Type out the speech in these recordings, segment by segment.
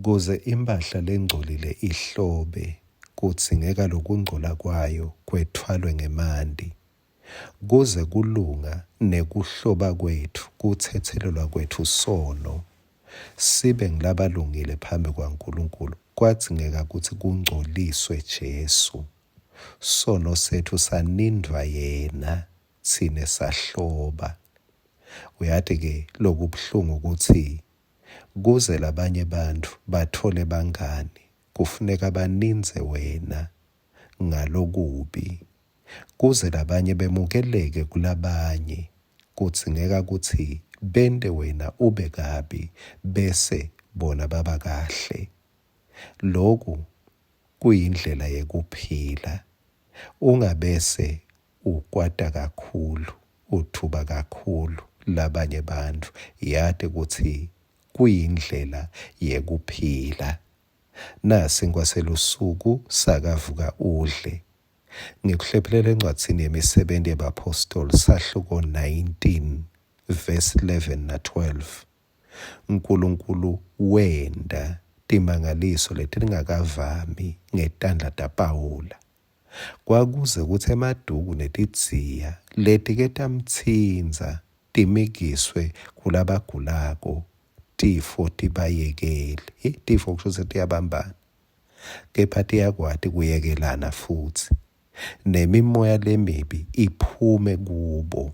Kuze imphahla lengcolile ihlobe, kudzingeka lokungcola kwayo kwetfwalwe ngemanti. Kuze kulunga nekuhloba kwetfu, kutsetselelwa kwetfu sono, sibe ngulabalungile phambi kwaNkulunkulu, kwadzingeka kutsi kungcoliswe Jesu. Sono setfu sanindvwa yena, tsine sahloba. Uyati-ke lokubuhlungu kutsi kuze labanye bantfu batfole bangani, kufuneka banindze wena ngalokubi. Kuze labanye bemukeleke kulabanye, kudzingeka kutsi bente wena ube kabi bese bona baba kahle. Loku kuyindlela yekuphila. Ungabese ukwata kakhulu, uthuba kakhulu labanye bantfu. Yati kutsi kuyindlela yekuphila. Nasinkwa selusuku sakavuka udle. Ngikuhlephulela encwadzini yemisebenti yebaphostoli sahluko 19 verse 11 na 12. Nkulunkulu wenta timangaliso letingakavami ngetandla taPawula. Kwakuze kutsi emaduku netidziya letike tamtsintsa timikiswe kulabagulako, tifo tibayekele. Tifo kusho kutsi tiyabambana, kepha tiyakwati kuyekelana futsi, nemimoya lemibi iphume kubo.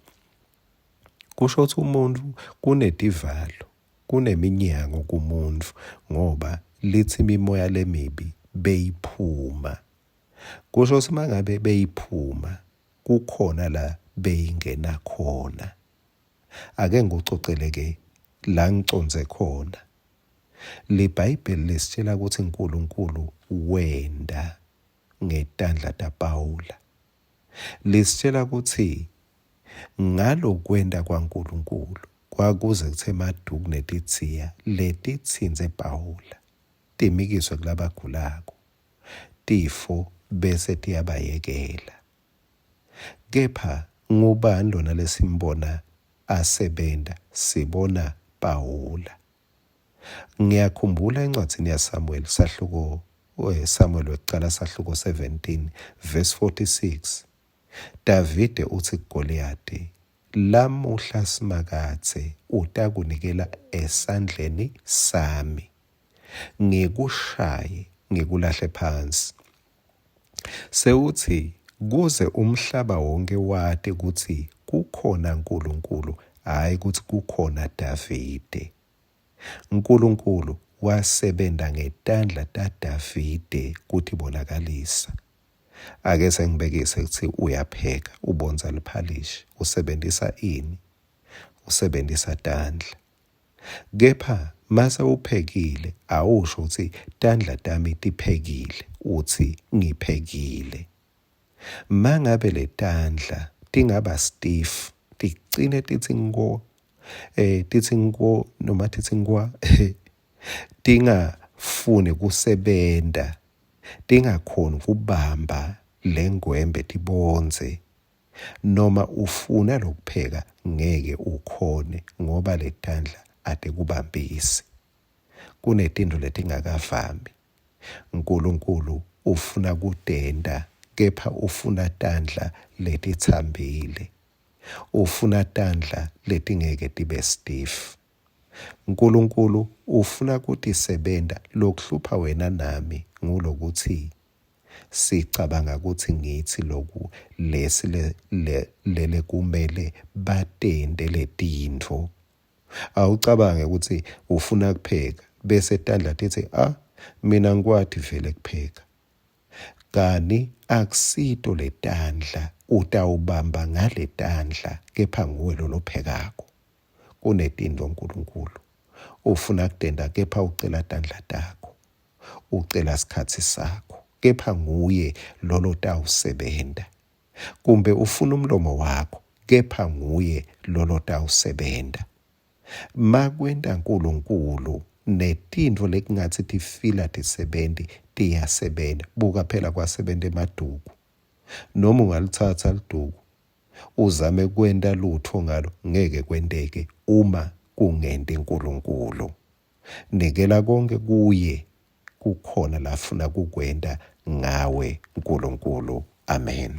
Kusho kutsi umuntfu kunetivalo, kuneminyango kumuntfu ngoba litsi imimoya lemibi beyiphuma. Kusho kutsi uma ngabe beyiphuma kukhona la beyingena khona. Ake ngikucocele-ke la ngicondze khona. LiBhayibheli lisitshela kutsi Nkulunkulu wenta ngetandla taPawula. Lisitshela kutsi Ngalokwenta kwaNkulunkulu, kwakuze kutsi emaduku netidziya letitsintse Pawula timikiswe kulabagulako, tifo bese tiyabayekela. Kepha ngubani lona lesimbona asebenta? Sibona Pawula. Ngiyakhumbula encwadzini yaSamuel sahluko Samuel wekucala sahluko 17 verse 46 Davide utsi kuGoliyadi, Lamuhla Simakadze utakunikela esandleni sami, ngikushaye ngikulahle phansi. Sewutsi kuze umhlaba wonkhe wati kutsi kukhona Nkulunkulu, hhayi kutsi kukhona Davide. Nkulunkulu wasebenta ngetandla taDavide kutibonakalisa. Ake sengibekise kutsi uyapheka, ubondza liphalishi, usebentisa ini? Usebentisa tandla. Kepha mase uphekile awusho kutsi tandla tami tiphekile, utsi ngiphekile. Mangabe letandla tingaba stiff, ticine titsi nko, eh titsi nko noma titsi nkwa tingafuni kusebenta tingakhoni kubamba lengwembe tibondze noma ufuna lokupheka ngeke ukhone ngoba letandla atikubambisi. Kunetintfo letingakavami. Nkulunkulu ufuna kutenta kepha ufuna tandla letitsambile. Ufuna tandla letingeke tibe stiff. Nkulunkulu ufuna kutisebenta lokuhlupha wena nami ngulokutsi sicabanga kutsi ngitsi loku lesi le, le, lele kumele batente letintfo. Awucabange kutsi ufuna kupheka bese tandla titsi ah mina ngikwati vele kupheka. Kani akusito letandla utawubamba ngaletandla kepha nguwe lolophekako. Kunetintfo Nkulunkulu ufuna kutenta kepha ucela tandla takho. Ucela sikhatsi sakho kepha nguye lolo tawusebenta. Kumbe ufuna umlomo wakho kepha nguye lolo tawusebenta. Makwenta Nkulunkulu netintfo lekungatsi tifila tisebenti tiyasebenta. Buka phela kwasebenta emaduku. Noma ungalitsatsa liduku uzame kwenta lutfo ngalo ngeke kwenteke uma kungenti Nkulunkulu. Nikela konkhe kuye kukhona lafuna kukwenta ngawe Nkulunkulu. Amen.